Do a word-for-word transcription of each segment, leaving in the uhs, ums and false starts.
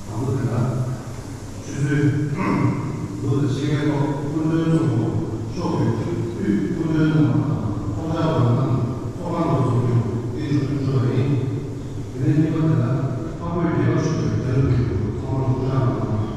དང་པོ་དེ་ལ། ཆུ་ཚོད་དགུ་དང་ཕྱེད་ཀའི་ཐོག་སྐུ་མགྲོན་ཚོགས་འདུ་ཤོག་བུའི་དབུས་སྐུ་མགྲོན་གནང་བ་དང་ཚོགས་བཅར་བ་རྣམས་ཚོགས་ཁང་དུ་འཛོམས་རྒྱུ་རྟེན་འབྱུང་བསྐྲུན་ཆོག་པ་ཡིན། དེ་ནས་གཉིས་པ་དེ་ལ་འཕགས་བོད་རྒྱལ་བ་ཞུ་བའི་རྒྱལ་གླུ་འབུལ་རྒྱུ་ཚང་མ་ཚོགས་བཅར་གནང་།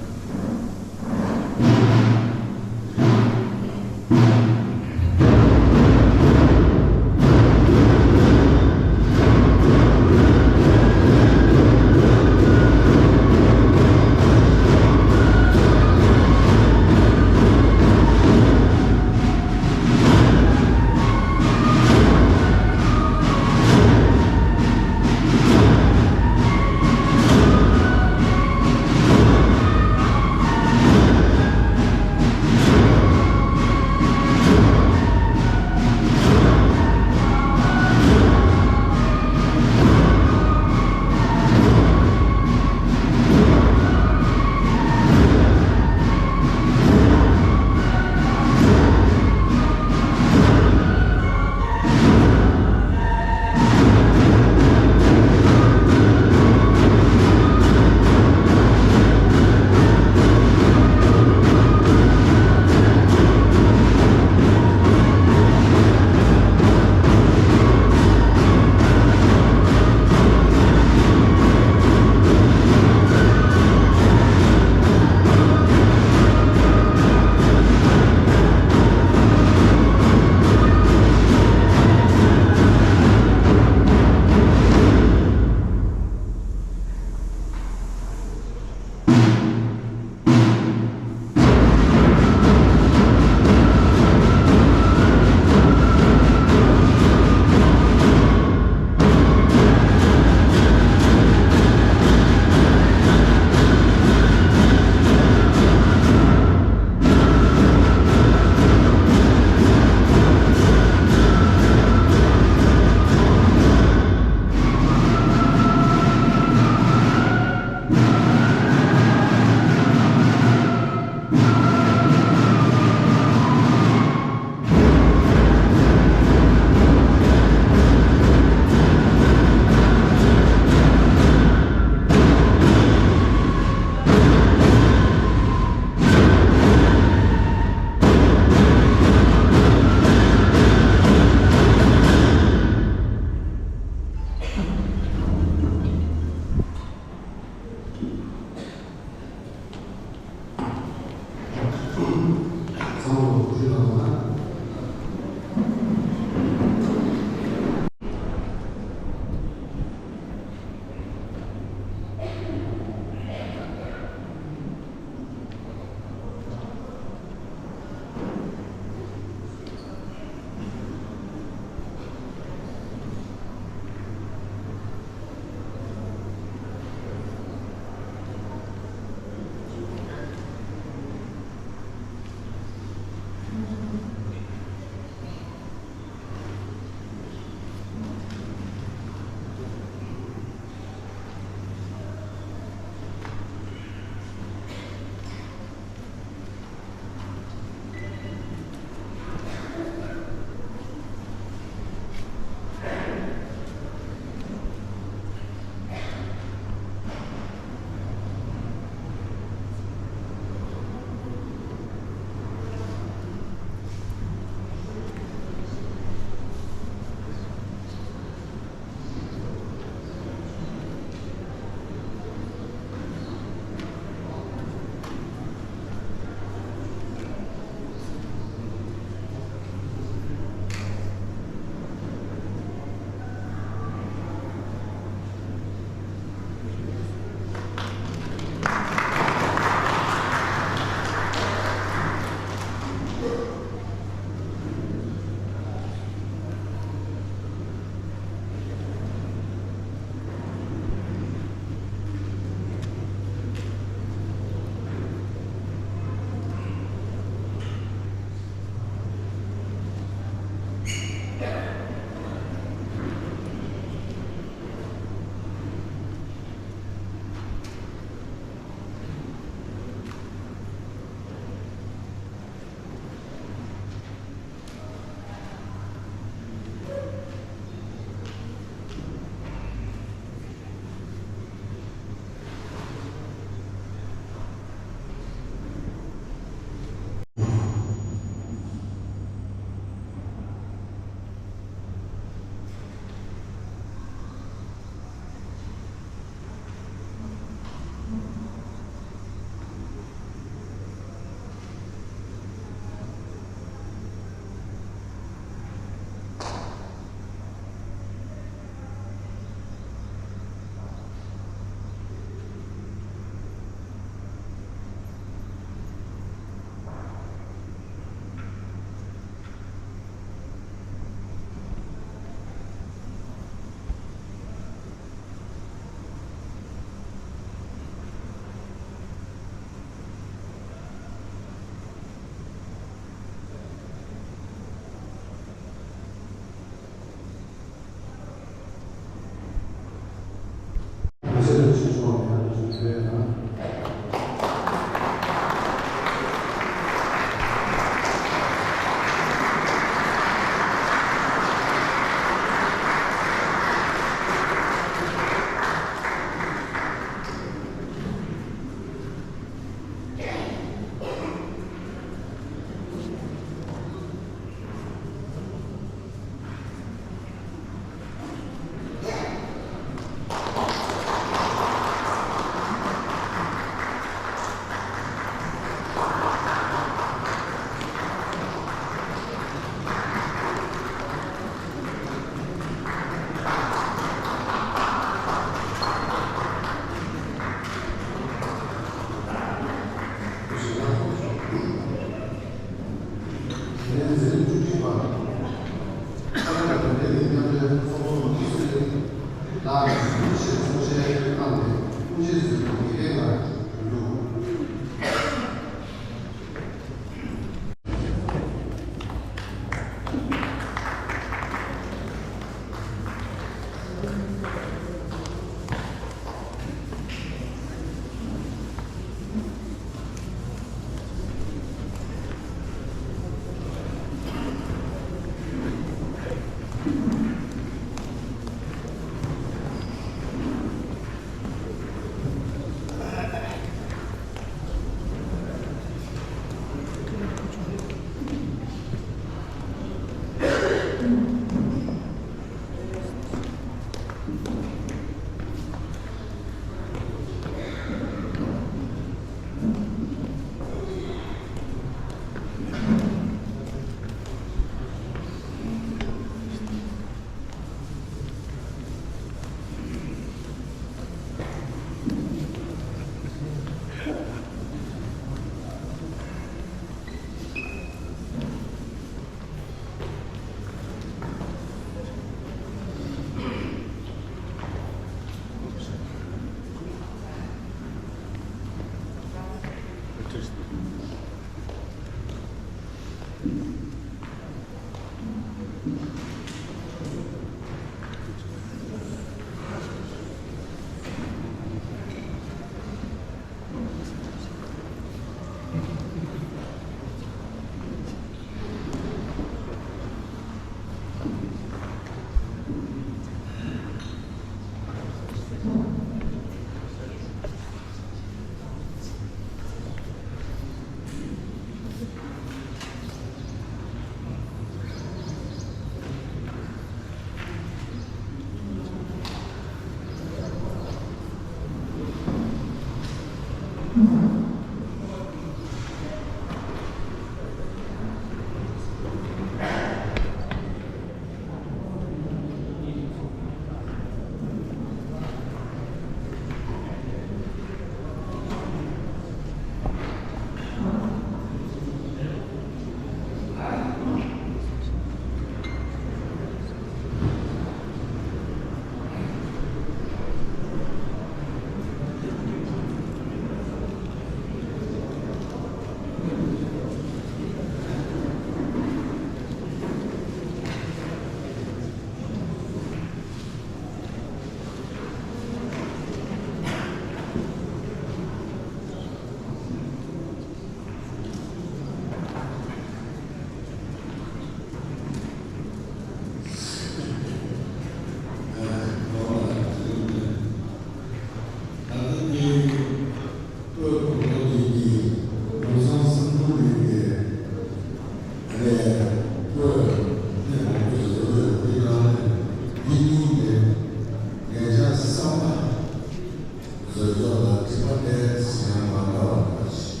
བཟོ་ཚོགས་ལ་དྲི་བ་དེ་ཟེར་ཡང་མ་འདྲ་བ་འདྲ་ཞིག་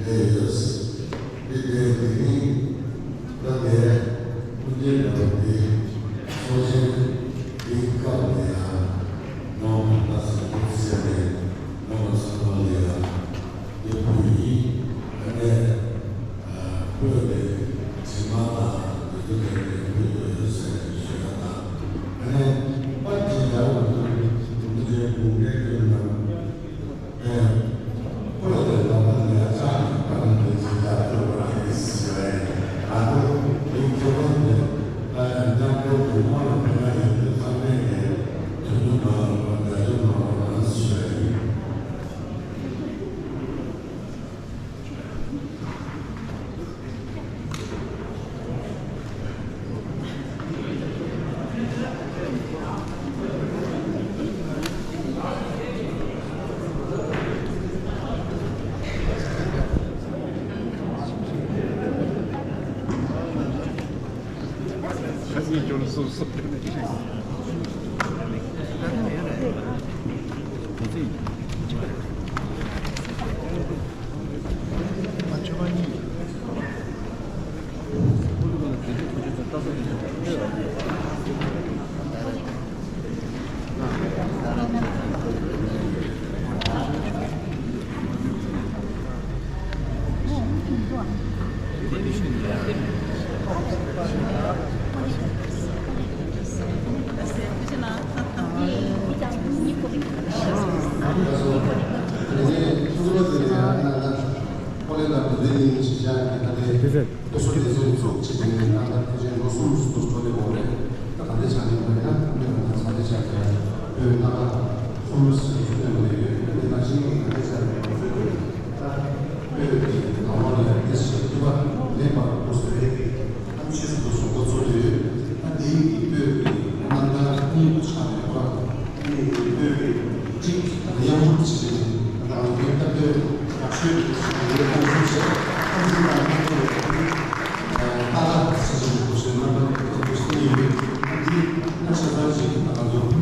རེད་ཡོད། དེ་དེ་དེ་རིང་ད་དེ་ཀུན་མཁྱེན་འདྲ་བོ་དེ་ཚོགས་ཆེན་དེའི་སྐབས་ལ་ཡང་ནང་ལ་ད་ཟེར་དུས་ཟེར་ནས་ནང་ལ་ཚང་མ་ལ་ཡང་དེ་ཕུལ་ཡིན། ཨ་ནི་བོད་ཀྱི་དྲི་མ་དང་དེ་ཚོ་དེ་དེ་ཕུལ་དགོས་ཡོད་ཟེར་ནས་ཞུ་ཡ་དང་། ཨ་ནི་པར་ཇི་འདྲ་བོ་དེ་དེ་འདྲའི་དགོངས་འགལ་ཡོད་ན། ཨོ་ལེ་ལགས་ཀྱིས་འདི་ནི་ཞིག་བཞག་གི་ད་ལྟའི་དེ་རེད། སློབ་གསོ་ལས་ཚན་ཚུགས་ཆེད་དུ་ནས་ཏག་ཏག་ཐེངས་ཆེན་ལོ་གསུམ་སུ་འགྲོ་ནས་འོང་རེད། ད་ག་འདྲ་ཆགས་ནས་འོང་ཡ་མི་གང་ལ་ཚ་འདྲ་ཆགས་ཀྱི་བོད་ཏག་ཏག་གསུམ་སུ་འགྲོ་ནས་འོང་ཡོད་མི་ནང་བཞིན་གྱི་ག་འདྲ་ཆགས་ནས་འོང་ཚུལ་དུ་ད་བོད་ཀྱི་ནང་ལོགས་ལ་ཡ་དེ་ཞིག་ཐུབ་པ་ལེགས་པར་དུ་བཟོས་ཏེ་ཐམས་ཅད་སུ་འགྲོ་སོང་འགོ་ཚུགས་ཡོད། ད་དེ་ཡིན་གྱི་བོད་ཀྱི་རྣམ་ཐར་ཐུང་དུ་ཆགས་པའི་སྐོར། ཨ་ནི་བོད་ཀྱི་གཅིག་ཡང་ཧུར་ཐག་བྱས་ནས་ང་རང་ཚོའི་སྐབས་དེར་ཡག་ཤོས་ཀྱི་ཞིག་ཡོད་པ་ཞིག་བྱས། ཨ་ནི་ང་ཚོ་ཏག་ཏག་བྱས་ནས་འདུག་ཟེར་རྣམ་པ་ཐོག་ཏུ་ཞུ་ཡི་ཡོད། ཨ་ནི་ང་ཆ་ཚང་ཞིག་ད་ང་ཚོ་མི་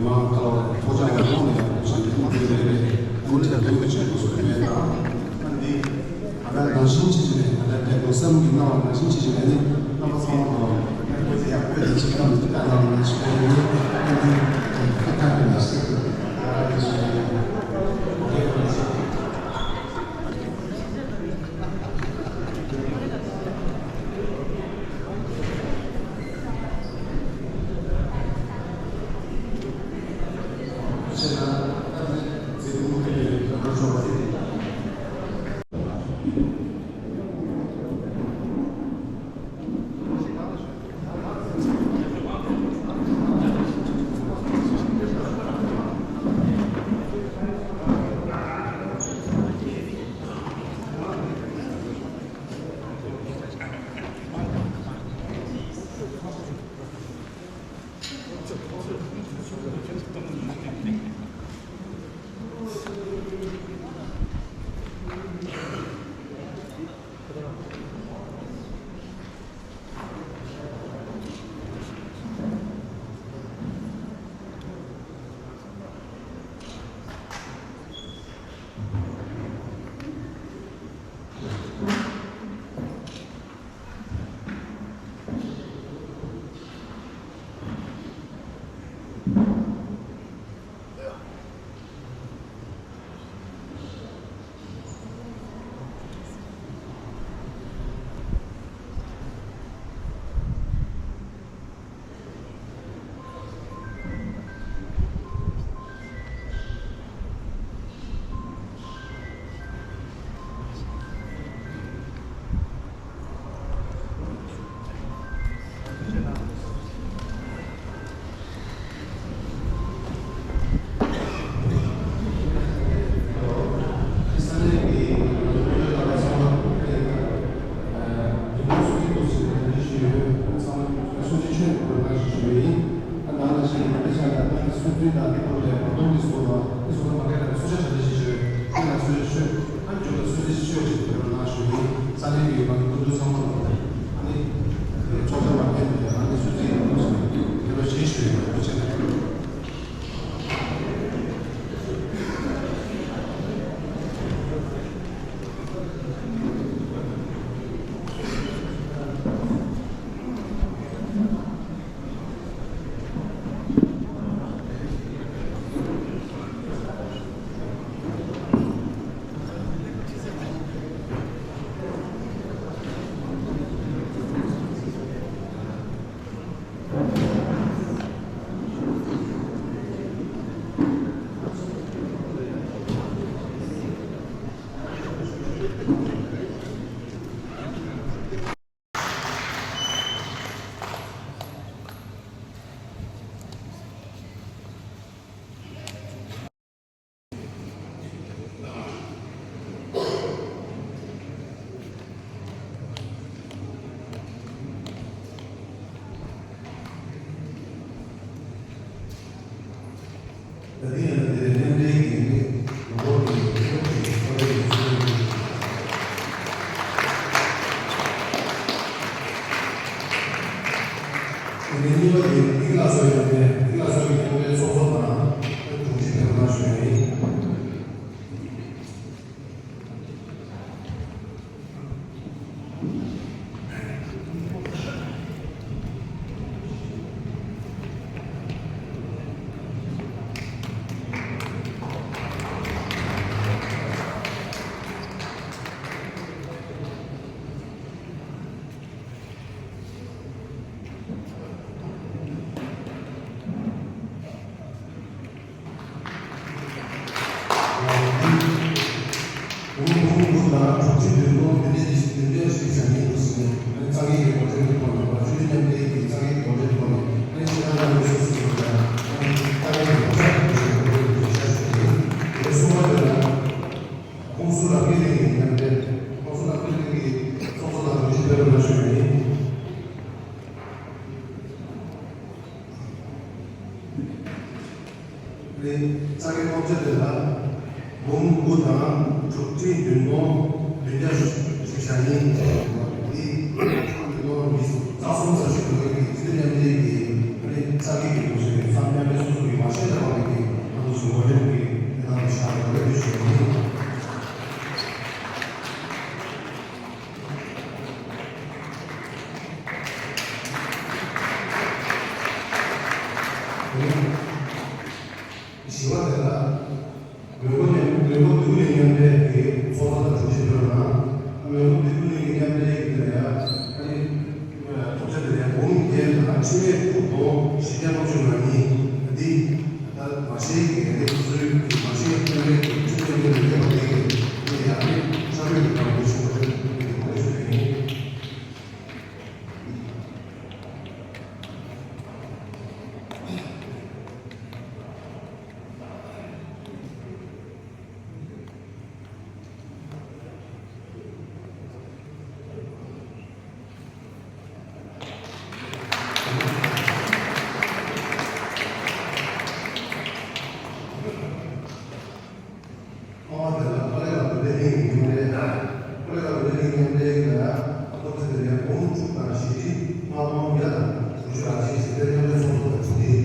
མང་ཁ་ལོ་ཚོགས་བཅར་བའི་ཐོག་ནས་ཡང་འདུག་ཟེར་ནས་ཐུགས་རྗེ་ལེགས་པས་ཨ་ནི་ཆ་ཚང་གི་ཆེད་དུ་ཞུ་ཡོད། ཨ་ནི། ད་ནང་བཞིན་བྱས་ནས་ད་ལྟ་དེ་ལོ་གསུམ་གྱི་གནང་བ་ནང་བཞིན་བྱས་ནས་ནི་རྣམ་པ་ཚང་མ་དང་བཀའ་དྲིན་ཡག་པོ་དང་ཆེ་ཁམས་ཀྱི་བཀའ་གནང་བ་ནང་བཞིན་བྱས་ནས་ནི་ཨ་ནི་ཁ་ཁ་གི་ནང་བཞིན་ཨ་ནི་བྱས་ནས་ དྲུག་ཅུ་བདུན་སྟོང་བདུན་བརྒྱ་བདུན་ཅུ་ཞིག་བྱ་ངེས་འདུག་ཟེར་ནས་ཨ་ནི་རྩ་འགེངས་ཀྱི་གོ་སྒྲིག་གི་ཐོག་ནས་བ་ཆུ་ལི་མཉམ་འབྲེལ་གྱི་རྩ་འགེངས་གོ་སྒྲིག་ཐོག་ནས་ཨ་ནི་ཕྱི་ནང་ལ་ཡོད་ས་སུ་ཡོད་ཀྱང་ཨ་ནི་རྩ་འགེངས་ཀྱི་གོ་སྒྲིག་གི་ཐོག་ནས་བྱ་ཞུ་གི་ཡིན། དེ་གསུམ་པ་དེ་ལ་ཁོང་ཚོ་ལ་སྐད་ལེན་གྱི་མཉམ་འབྲེལ་ཁོང་ཚོ་ལ་སྐད་ལེན་གྱི་ཚོགས་གཙོ་དང་དྲུང་ཆེ་སྤེལ་རོགས་གནང་ཞུ་ཡ་ཡིན། རེད། རྩ་འགེངས་ཐོབ་ཆ་དེ་ལ་འབུམ་དགུ་དང་དྲུག་ཁྲི་བདུན་སྟོང་བདུན་བརྒྱ་ཞིག་བཞག་ཡིན། འདི་ཁྲི་བདུན་སྟོང་ཉི་ཤུ་རྩ་གསུམ་ཙམ་ཞིག་འགྲོ་གི་རེད། སྤྱི་འཐུས་མཉམ་འབྲེལ་གྱི་རེད། རྩ་འགེངས་ཀྱི་དགོངས་ཞུ་རེད། ཚང་མ་མཉམ་འབྲེལ་སོ་སོ་གི་མ་ཤེས་ལ་དབང་གིས་ང་ཚོ་ཞུ་བ་རེད་གི་དེ་དང་དེ་ཤ་རེད་རེད་ཞུ་བ་ཡིན། བཞི་པ་དེ་ལ་མོན་གྷོ་མཉམ་མོན་གྷོ་འདི་ག་ནས་མཉམ་འབྲེལ་གྱི་ཚོགས་གཙོ་དང་དྲུང་ཆེ་སྤེལ་རོགས་གནང་། མོན་གྷོ་འདི་ག་ནས་མཉམ་འབྲེལ་གྱི་དེ་ལ་ཡ་ཨ་ནི་ཐོབ་ཆ་དེ་ལ་ཡ་འབུམ་བརྒྱད་དང་ཁྲི་མེད་དྲུག་སྟོང་བཞི་བརྒྱ་ལྔ་བཅུ་ང་གཉིས་འདི་ད་མ་ཤེས་ཀྱི་རེད། སོ་སོའི་མ་ཤེས་མཉམ་འབྲེལ་གྱི་ཁྲི་མེད་མཉམ་འབྲེལ་ལ་ཡོད་པ་དེ་གི་དེ་ལ་ཡ་ཨ་ནི་ཤ་མེད་ཀྱི་དང་པོ་ཞུ་བ་རེད། དེ་གི་དགོངས་པ་ཞུ་ཡ་ཡིན། ཨ་མ་དེ་ལ་ཨོ་ལེ་ག་བུ་དེ་ནི་མཉམ་འབྲེལ་དང་། ཨོ་ལེ་ག་བུ་དེ་ནི་མཉམ་འབྲེལ་གྱི་ལ་ཨ་ཐོབ་ཚད་དེ་ལས་འབུམ་དྲུག་དང་བཞི་ཁྲི་ལྔ་སྟོང་བརྒྱ་དང་དགུ་བཅུ་ཨ་ཅི་ཞིག་དེ་མཉམ་འབྲེལ་ཚོགས་འདུ་དང་དྲུང་འདི།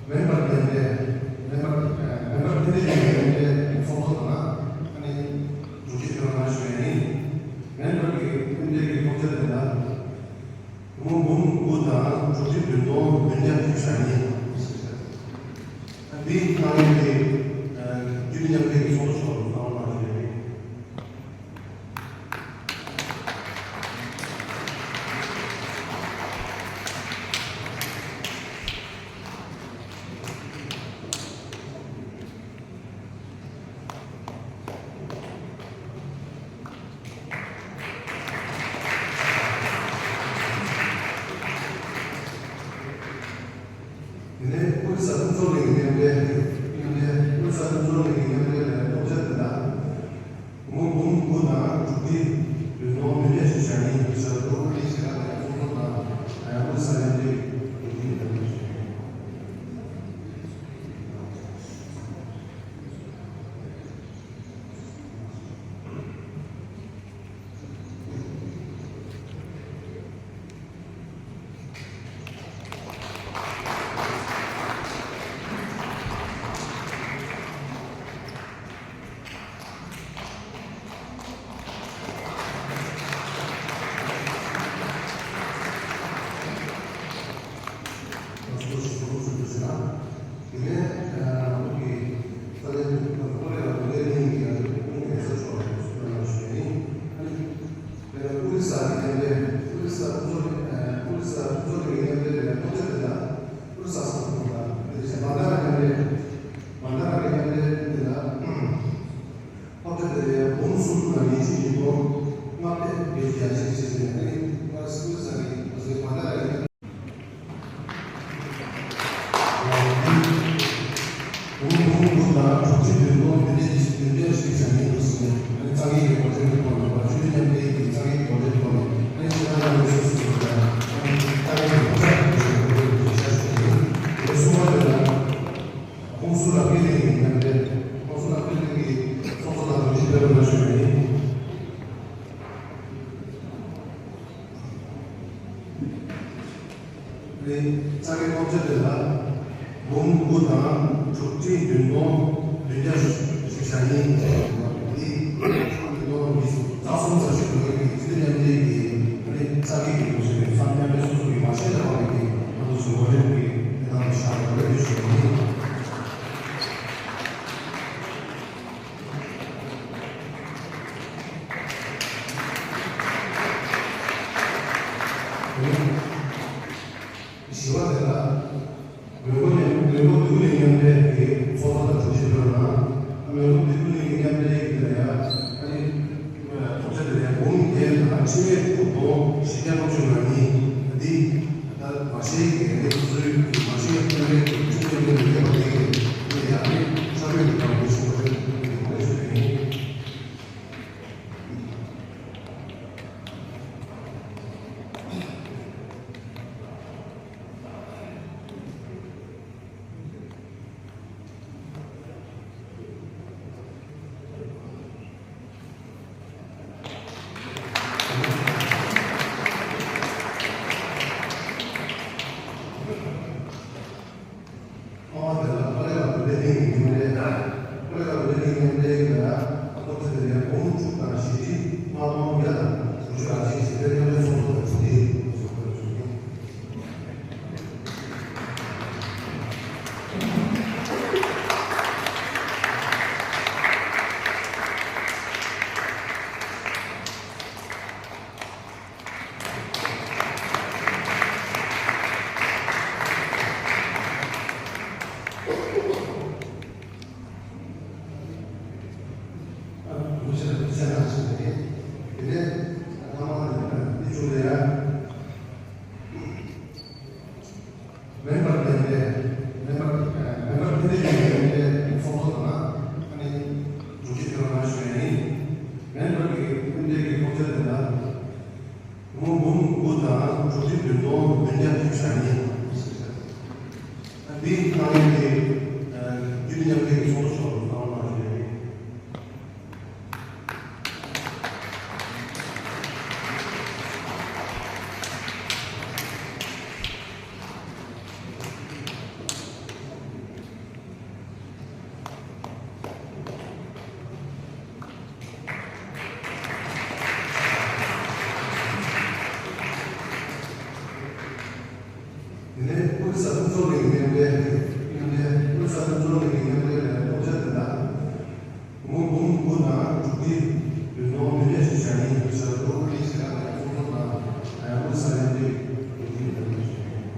མེམ་བར་མཉམ་འབྲེལ། མེམ་བར་མཉམ་འབྲེལ། མེམ་བར་མཐུན་སྒྲིལ་མཉམ་འབྲེལ་ཚོགས་གཙོ་དང་ཨ་ནི་དྲུང་ཆེ་སྤེལ་རོགས་གནང་ཞུ་ཡ་ཡིན། མེམ་བར་གྱི་མཉམ་འབྲེལ་གྱི་ཐོབ་ཆ་དེ་ལ་ལོ་འབུམ་དགུ་དང་དྲུག་ཁྲི་བདུན་སྟོང་བདུན་བརྒྱ་བཅུ་གཉིས། འདི་གནང་ཡས་དེ་རྒྱུན་མཉམ་འབྲེལ་གྱི་ཚོགས་གཙོ་མཆོག་ལ་གནང་རོགས་གནང་ཞུ་ཡ་ཡིན། དེ་ནས་ཨོ་རི་ས་ཀུན་སྤྱོད་གླིང་མཉམ་འབྲེལ། མཉམ་འབྲེལ། ཨོ་རི་ས་ཀུན་སྤྱོད་གླིང་མཉམ་འབྲེལ་ལ་ཐོབ་ཆ་དེ་ལ་ལོ་འབུམ་དགུ་དང་དྲུག་ཁྲི་བདུན་སྟོང་བདུན་བརྒྱ་ཞེ་གཉིས་ཞག་དྲུག་ཨ་ནི་ཞེ་ལྔ་དང་ཚོགས་གཙོ་དང་ཨོ་རི་ས་མཉམ་འབྲེལ་དྲུང་ཆེ་དང་། དེ་ནས་ཨ་བོད་ཀྱི་ས་གནས་ཁོ་རེ་ལ་བོད་ལས་རིང་གི་ཡང་ཁོང་གི་ས་ཕྱོགས་ལ་སུ་ལ་ཞུ་ཡིན། ཨ་ནི་དེ་ལ་ཨོ་རི་ས་གི་མཉམ་འབྲེལ། ཨོ་རི་ས་ཁོ་ཚོ་ཨ་ཨོ་རི་ས་ཁོ་ཚོ་གི་མཉམ་འབྲེལ་ལ་ཐོབ་ཆ་དེ་ལ་ཨོ་རི་ས་སོགས་ཁོང་ལ་དེ་བཞིན་མན་དཱ་ར་མཉམ་འབྲེལ། མན་དཱ་ར་གི་མཉམ་འབྲེལ་དེ་ལ་ཐོབ་ཆ་དེ་ལ་འབུམ་སུམ་ཅུ་དང་ཉི་ཁྲི་ཉིས་སྟོང་ལྔ་བརྒྱ་བརྒྱད་ཅུ་གྱ་གཅིག་ཞེས་ཟེར་ནས་ཨ་ནི་ཨོ་རི་ས་གི་ཨོ་རི་ས་གི་མན་དཱ་ར་གི་འབུམ་དགུ་དང་དྲུག་ཁྲི་བདུན་སྟོང་བདུན་བརྒྱ་ཉི་ཤུ་བདུན་བརྒྱ་ཞིག་བྱ་ངེས་འདུག་ཟེར་ནས་ཨ་ནི་རྩ་འགེངས་ཀྱི་གོ་སྒྲིག་གི་ཐོག་ནས་བ་ཆུ་ལི་མཉམ་འབྲེལ་གྱི་རྩ་འགེངས་གོ་སྒྲིག་ཐོག་ནས་ཨ་ནི་ཕྱི་ནང་ལ་ཡོད་ས་སུ་ཡོད་ཀྱང་ཨ་ནི་རྩ་འགེངས་ཀྱི་གོ་སྒྲིག་གི་ཞུ་ཡིན། དེ་གསུམ་པ་དེ་ལ། ཁོང་ཚོ་ལ་སྐད་ལེན་གྱི་མཉམ་འབྲེལ། ཁོང་ཚོ་ལ་སྐད་ལེན་གྱི་ཚོགས་གཙོ་དང་དྲུང་ཆེ་སྤེལ་རོགས་གནང་ཞུ་ཡ་ཡིན། རེད། རྩ་འགེངས་ཐོབ་ཆ་དེ་ལ་འབུམ་དགུ་དང་དྲུག་ཁྲི་བདུན་སྟོང་བདུན་བརྒྱ་ཞིག་ ཡིན། འདི་ཁམས་མི་ནོར་མི་སུ་རྩ་གསུམ་ས་ཆུ་ལོ་ཡི་སྤྱི་འཐུས་མཉམ་འབྲེལ་གྱི་ཨ་ནི་རྩ་འགེངས་ཀྱི་ཐོག་ནས་བསམ་མཉམ་འབྲེལ་སོ་སོ་གི་མ་ཤེས་ལ་དབང་གིས་ང་ཚོ་ཞུ་བ་རེད་ཀྱི་དེ་དང་ཤ་བ་རེད་ཞུ་བ་ཡིན། བཞི་པ་དེ་ལ། མོན་གྷོ་ནས་མོན་གྷོ་འདི་ག་ནས་མཉམ་འབྲེལ་གྱི་ཚོགས་གཙོ་དང་དྲུང་ཆེ་ཕེབས་པ་དང་། མོན་གྷོ་འདི་ག་ནས་མཉམ་འབྲེལ་གྱི་དེ་ལ་ཡ་ཨ་ནི་ཐོབ་ཆ་དེ་ལ་འབུམ་བརྒྱད་དང་ཁྲི་མེད་དྲུག་སྟོང་བཞི་བརྒྱ་ལྔ་བཅུ་ང་གཉིས། འདི་ད་མ་ཤེས་ཀྱི་ཨ་ནི་སོ་སོའི་མ་ཤེས་མཉམ་འབྲེལ་གྱི་ཁྲི་མེད་མཉམ་འབྲེལ་ཡོད་པ་དེ་གི་ཨ་ནི་ཡ་ཨ་ནི་ས་མེད་ཀྱི་དང་མི་ཤེས་པ་དེ་ཨ་ནི་ཞུ་ཡིན། ཨོ་དེ་ལ་ཀོ་ལེ་ག་བུ་ལེ་ཐིང་གི་མཉམ་འབྲེལ་དང་། ཀོ་ལེ་ག་བུ་ལེ་ཐིང་མཉམ་འབྲེལ་གྱི་ལ་ཡ་ཨ་ཁོ་ཚོ་དེ་ལ་ཡ་འབུམ་དྲུག་དང་བཞི་ཁྲི་ལྔ་སྟོང་བརྒྱ་དང་དྲུག་ཅུ་ར་གཅིག་ཞིག་དེ་མཉམ་འབྲེལ་ཚོགས་འདུ་དང་གྲོས་འདེབས་སོགས་ཀྱི་གྲོས་འདེབས། མེམ་བར་མཉམ་འབྲེལ། མེམ་བར་མེམ་བར་འཕེལ་རྒྱས་མཉམ་འབྲེལ་ཚོགས་གཙོ་དང་ཨ་ནི་དྲུང་ཆེ་ཕེབས་པ་གནང་ཞུ་ཡ་ཡིན། མེམ་བར་གྱི་མཉམ་འབྲེལ་གྱི་ཐོབ་ཆ་དེ་ལ་ལོ་འབུམ་དགུ་དང་དྲུག་ཁྲི་བདུན་སྟོང་བདུན་བརྒྱ་བཅུ་གཉིས། འདིའི་ནང་ནས་ཀྱི་རྒྱུན་མཉམ་འབྲེལ་གྱི་ཚོགས་གཙོ་མཆོག་ལ་གནང་གནང་ཞུ་ཡ་ཡིན། དེ་ནས་ཨོ་རི་ས་ཕུན་ཚོགས་གླིང་མཉམ་འབྲེལ་མཉམ་འབྲེལ། ཨོ་རི་ས་ཕུན་ཚོགས་གླིང་གི་མཉམ་འབྲེལ་ལ་ཐོབ་ཆ་དེ་ལ་ངོ་འབུམ་དགུ་དང་དྲུག་ཁྲི་བདུན་སྟོང་མི་མེད་ཞིག་བྱ་ཡིན་ཞེས་པ་འདུག་ཨ་ནི་ཞེ་དྲག་ལ་ཚོགས་འདུ་དང་ཨོ་རི་ས་མཉམ་འབྲེལ་གྱི་འགྲོ་གི་ཡོད་པ་ཞིག་རེད།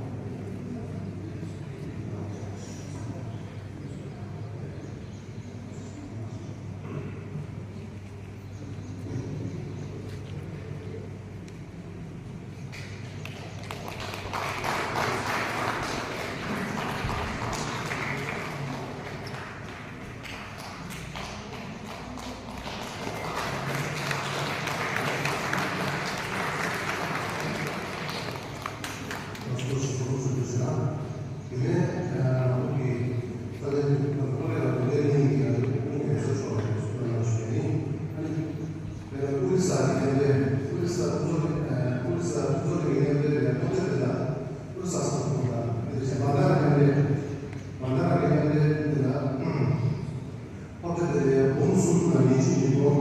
ཨོ་རི་ས་གི་མཉམ་འབྲེལ། ཨོ་རི་ས་ཕུན་ཚོགས་གླིང་། ཨོ་རི་ས་ཕུན་ཚོགས་གླིང་གི་མཉམ་འབྲེལ་ལ་ཐོབ་ཆ་དེ་ལ་ཨོ་རི་ས་ས་ཁུལ་དང་དེ་བཞིན་བྷན་དྷ་ར་མཉམ་འབྲེལ། བྷན་དྷ་ར་གི་མཉམ་འབྲེལ་དེ་ལ་ཐོབ་ཆ་དེ་ལ་འབུམ་གསུམ་དང་ཉི་ཤུ་ཉིས་སྟོང་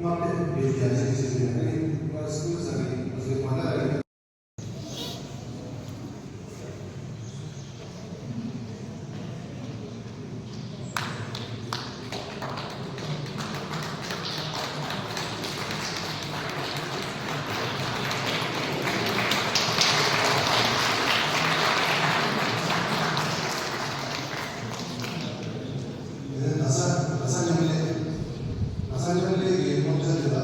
ལྔ་བརྒྱ་བརྒྱད་ཅུ་གྱ་གཅིག་ཞིག་ནས་ཨ་ནི་ཨོ་རི་ས་གི་ཨོ་རི་ས་བྷན་དྷ་ར་གི། ད་ས་ད་ས་མཉམ་ལས། ད་ས་མཉམ་ལས་ཀྱི་ཐོབ་ཆ་དེ་ལ།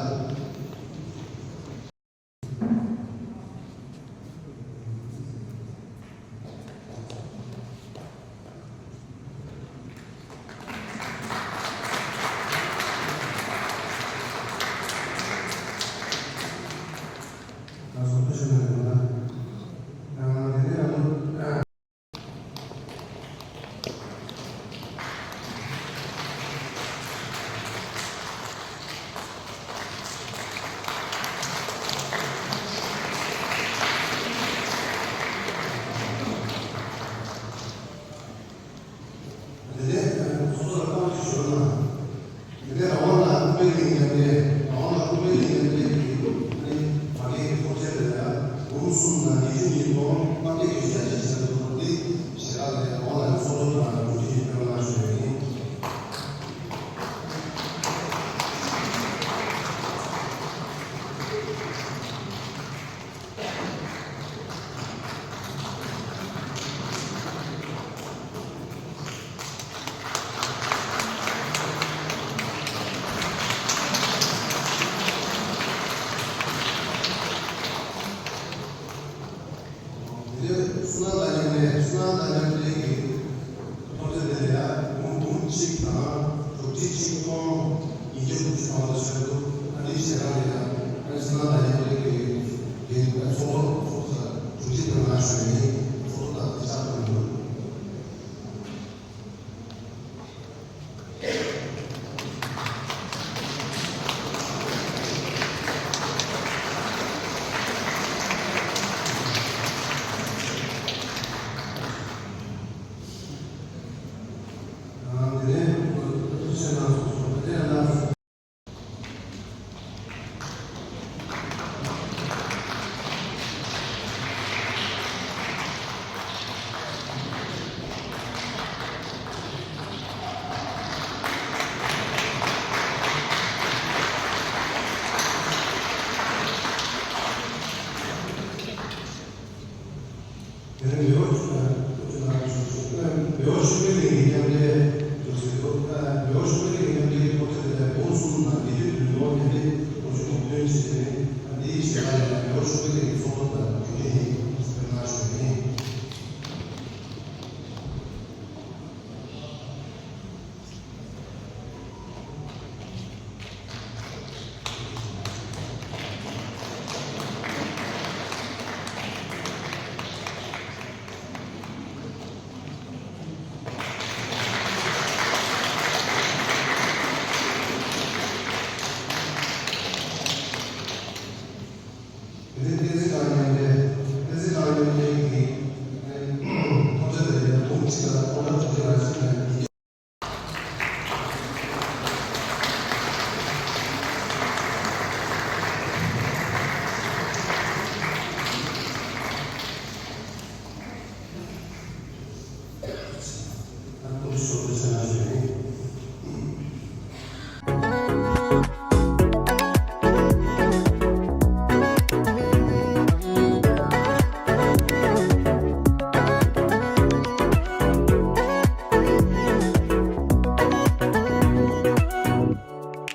དེ་ནས་མེའོ་ཆུ་ལ་ཆུ་ལ་ཆུ་ཆུ་མེའོ་ཆུ་པེ་ལིང་གི་མཉམ་འབྲེལ་ཞུ་ཟེར་འདུག་མེའོ་ཆུ་པེ་ལིང་གི་མཉམ་འབྲེལ་གྱི་ཐོག་ཆ་དེ་ལ་འབུམ་གསུམ་དང་བདུན་ཅུ་དོན་དགུ་མཉམ་འབྲེལ་འབུམ་ཆུ་གོང་བཏོན་བྱས་ནས་འདིའི་ཞལ་ལག་ལ་མེའོ་ཆུ་པེ་ལིང་གི་ཚོགས་གཙོ་དང་རྒྱུན་ལས་ཡིན་ཟེར་གནང་ཞུ་ཡིན། དེ་ནས་བསྟན་འཛིན་གྲགས་པའི་མཉམ་འབྲེལ་བསྟན་འཛིན་གྲགས་པའི་མཉམ་འབྲེལ་གྱི་ཐོབ་ཆ་དེ་ལས་འབུམ་གཅིག་དང་སྟོང་ཕྲག་བཅོ་བརྒྱད་ལ་ཕྱིན་ནས།